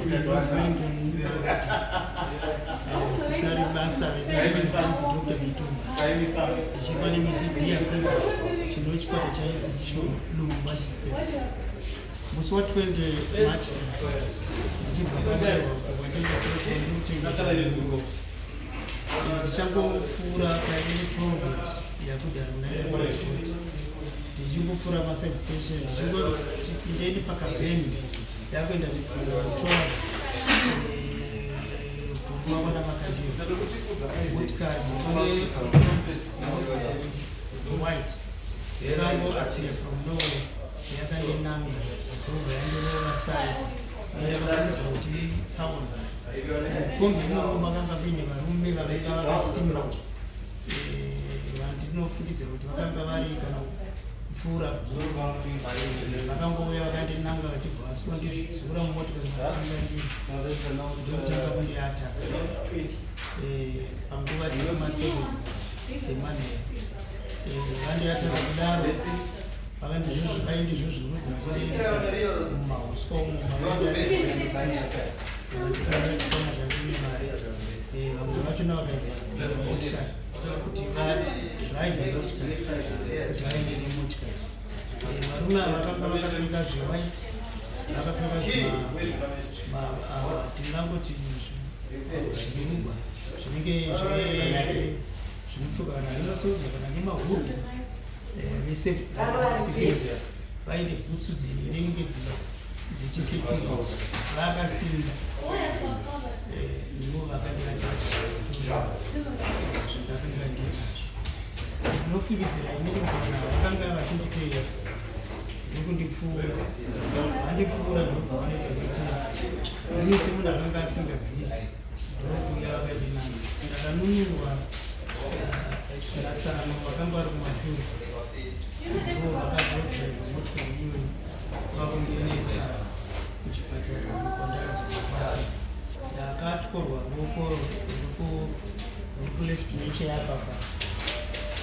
Ndinonzi Wellington Maroto. Zita rebasa renzi Dr. Mitumba. Ndichiva neMCB Africa chino chikwata chainzi icho Lubumbashi States. Musi wa 20 March ndichibva kwandaiva kwandaenda kuchengeta ndichangopfuura paine tollgate yakudhara muna ndichingopfuura pasubstation ndichingoti ndeni pakabhendi ndakuenda towards guruva kwana Makandiwa, motikari white yakango appear from nowhere, yakandinanga, ndobva yandirova side. Ndakafungidzira kuti itsaona. Kombi imomo makanga muine varume vakanga vakasimba, vandinofungidzira kuti vakanga vari kana kupfuura guru. Vakangouya vakandinanga, vachibva vaswikondidzura mumotikari makanga ndiri, ndokutanga kundiataka panguva dzekuma7 dzemanheru. Vandiataka kudaro, vaindizvuzvurudza vachindiendesa mumahuswa umo mavaindiataka chikwama changu nemari. Vamwe vachona vakaedza kupinda motikari kuti vadhiraivhe motikari kuti vaende nemotikari. Varume ava vakanga vakapfeka zvewhite, vakapfeka tingangoti zvirugwa zvinenge zvinopfekwa kana nemasoja kana nemahood vesecurity, vaine bhutsu dzinenge dzechisecurity, vakasimba. Ndivo vakandiratidza zvandakanga ndinazvo. Ndinofungidzira inini kuti vanhu ava vakanga vachinditeera nekundipfuura. Vandipfuura, ndobva vanoita kuti ini semunhu akanga asingazivi, ndokuuya vakandinanga. Ndakanunurwa natsano vakanga vari kumashure, ndo vakazodhiraivha motikari iyoyo vakundiendesa kuchipatara kwandakazobatsira. Ndakatyorwa ruoko rwekuleft necheapapa,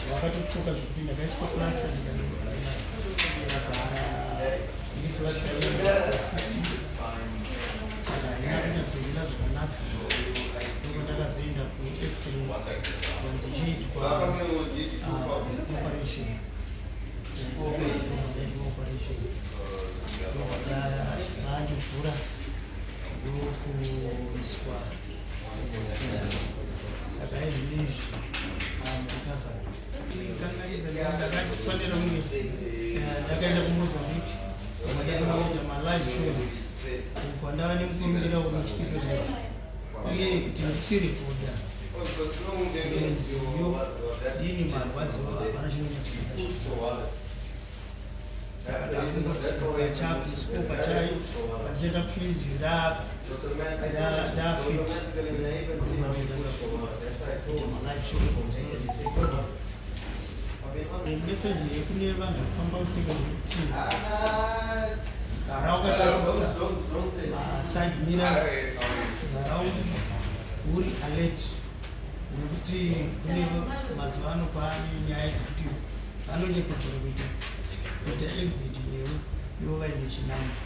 rwakatotyoka zvekuti ndakaiswa plaster, ndikagara neplaster 6 weeks, saka haina kunyatsomira zvakanaka. Ndoko ndakazoenda kuX-ray, kwanzi chiitwa operation. Operation vandivhura, ndokuiswa simbi, saka izvinizvi recovery kanganisa. Ndakafanira kunge ndakaenda kuMozambique kwandakanoita malive shows, kwandava nemukurumbira unotyisa chaizvo, uye kuti ndichirekodha dzimwe nziyo ndini marwadzo, hapana chinonyatsokuda. Saka ndakungoti pachabviswa pachai pandichaita physio, ndafit kuita malive shows as well as recording. Message yekune vanhu vafamba usiku ndekuti gara wakatarisa maside mirrors, gara uri alert, nekuti kune mazuva ano kwaane nyaya dzekuti vanonyepedzera kuita accident newe, ivo vaine chinangwa.